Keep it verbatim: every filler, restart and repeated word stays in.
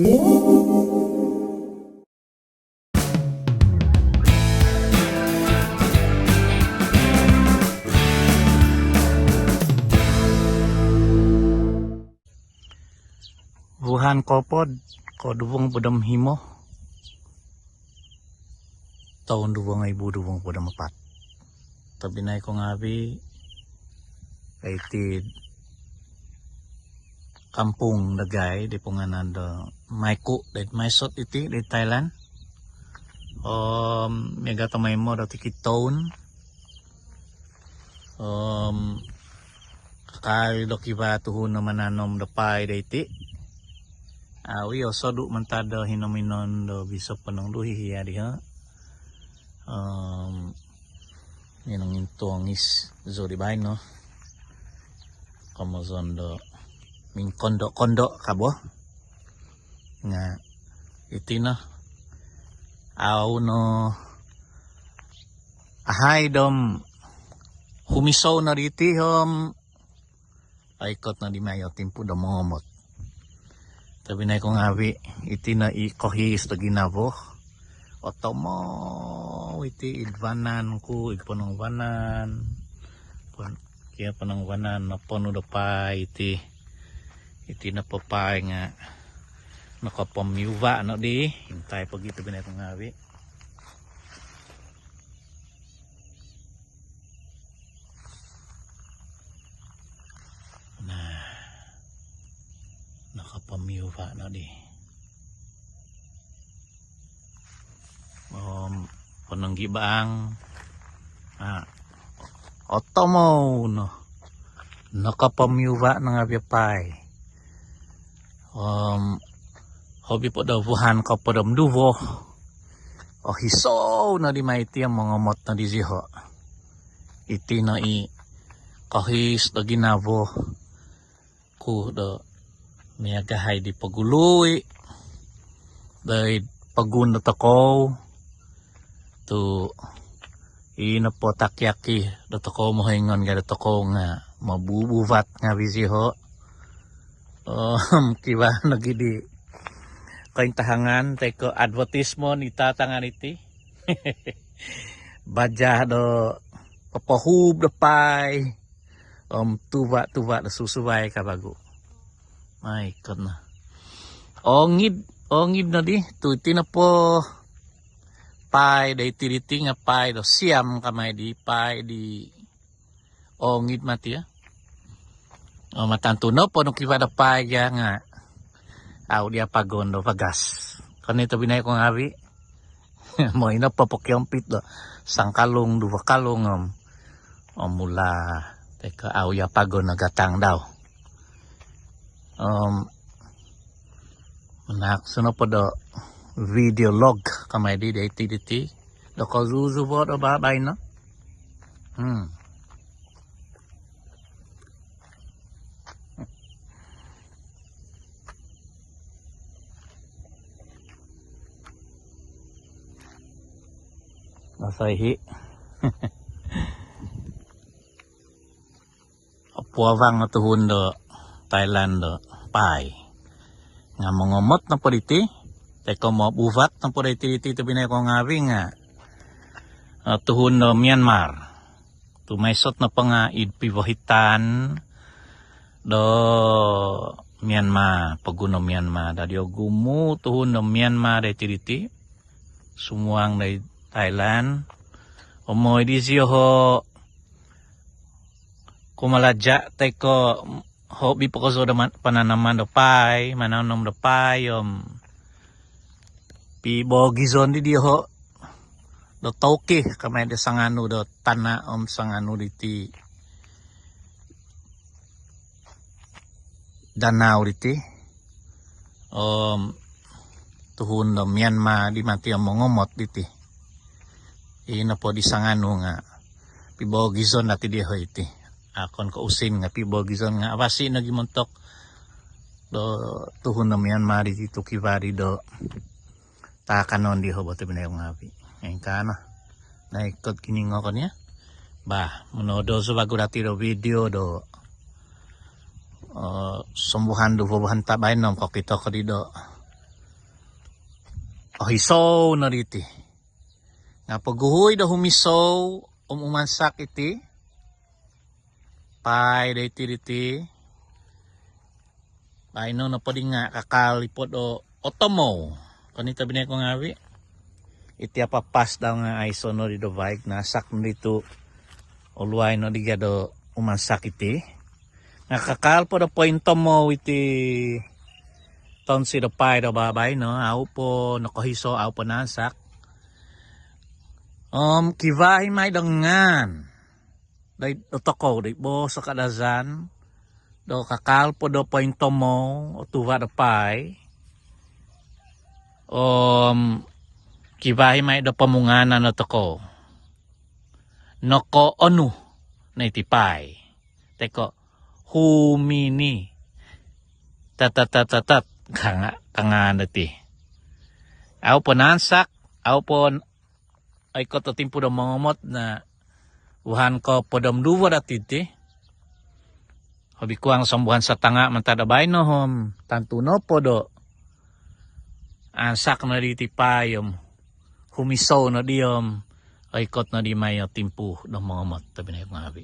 Vuhan koopod, ko duvo nopod om himo, toun duvo ngoibu duvo nopod om apat. Tobpinai ko ngaavi', iti kampung dagai di ponganan do Mae Ku, di Mae Sot iti, di Thailand. Om miaga tomoimo do tikid toun. Om kakal do kivaa tuhun do mananom do paai doiti. Au' i' osodu' mantad do hinom-inom do bisop ponong duhi hia diho'. Om ninong intuong is zou di baino. Komozon do mingkondo-kondo ka bo. Nga' iti no, au' no, ahai dom humisou no diti om oikot no di mai o timpu do mongomot. Tobpinai ko ngaavi', iti no i kohiis do ginavo. Otomou iti id vanan ku, id ponong vanan. Pon-, kio ponong vanan, noponu do paai iti. Iti nopo paai nga' nokopomiuva' no di. Intai pogi tobpinai ko ngaavi'. Nah, nokopomiuva' no di. Om ponong gibang, ah, otomou no. Nokopomiuva' no ngaavi' o paai. Om hobi po do vuhan koopod om duvo, ohisou no di mai iti om mongomot no di ziho'. Iti no i kohiis do ginavo ku do miaga hai di pogulu i' doid pogun dotokou tu' ino po taki-aki dotokou mohoingon ka dotokou nga' mobubuvat ngaavi' ziho'. Om kivaa nogi di kointahangan toi ko' advertisement i tatangan iti. Baja do popohuub do paai om tuva'-tuva' do susuvai ka vagu. Ai, ikot no. Ongid, ongid no di, tu' iti nopo paai doiti diti nga' paai do siam ka mai di paai di ongid mati, ya. O, matantu nopo nung kivaa do paai gia nga' au' di apagon do vagas. Koni tobpinai ko ngaavi'. Moi nopo pokiompit do sangkalung, duvo kalung om, om mula toi ko' au' i' apagon o gatang dau. Om manahak zou nopo do video log ka mai di doiti diti do kozuzuvo do babaino. Hmm. Masahi. Opuavang o tuhun do Thailand do paai. Nga' mongomot nopo diti toi ko' mobuvat nopo doiti diti tobpinai ko ngaavi' nga', eh, tuhun do Myanmar. Tu' Mae Sot nopo nga' id pivohitan do Myanmar, pogun do Myanmar. Dadi ogumu tuhun do Myanmar doiti diti sumuang doid Thailand. Om moi di ziho' kumalaja' toi ko' hobi po kozo do man-, pananaman do paai, mananom do paai om piboogizon di diho' do tauki ka mai do sanganu do tana' om sanganu diti danau diti. Om tuhun do Myanmar di mati om mongomot diti. Ino po di sanganu nga' piboogizon dati diho' iti. Okon ko' usin nga' piboogizon nga' avasi' nogi montok do tuhun do Myanmar diti tu' kivaa di do taakanon diho' bo tobpinai ko ngaavi'. Ingkaa no. Nai, ikot kini ngokon, ya. Bah, monodo zou vagu dati do video do, eh, sombuhan duvo vuhan tabaino om kokito ko di do ohisou no diti. Nga poguhui do humisou om umansak iti paai do iti diti, baino nopo di nga kakal i po do otomou. Koni tobinai ku ngaavi, iti apapas dau nga aiso no di do vaig, nasak no ditu, oluai no di gia do umansak iti. Nga kakal po do pointomou iti tonsi do paai do babaino, au po nokohisou, au po naansak. Om kivaa i mai do ngaan dotokou di boos o Kadazan do kakal po do pointomou o tuva do paai. Om kivaa i mai do pomungaanan dotokou. Nokoonu no iti paai. Toi ko humini. Tatatatatat. Kanga, kangaan diti. Au po naansak, au po oikot o timpu do mongomot, na vuhan ko podom duvo dati ti. Hobi kuang sombuhan satanga mantad do baino om tantu nopo do ansak no di iti paai om humisou no di om oikot no di mai o timpu do mongomot tobinai ku ngaavi.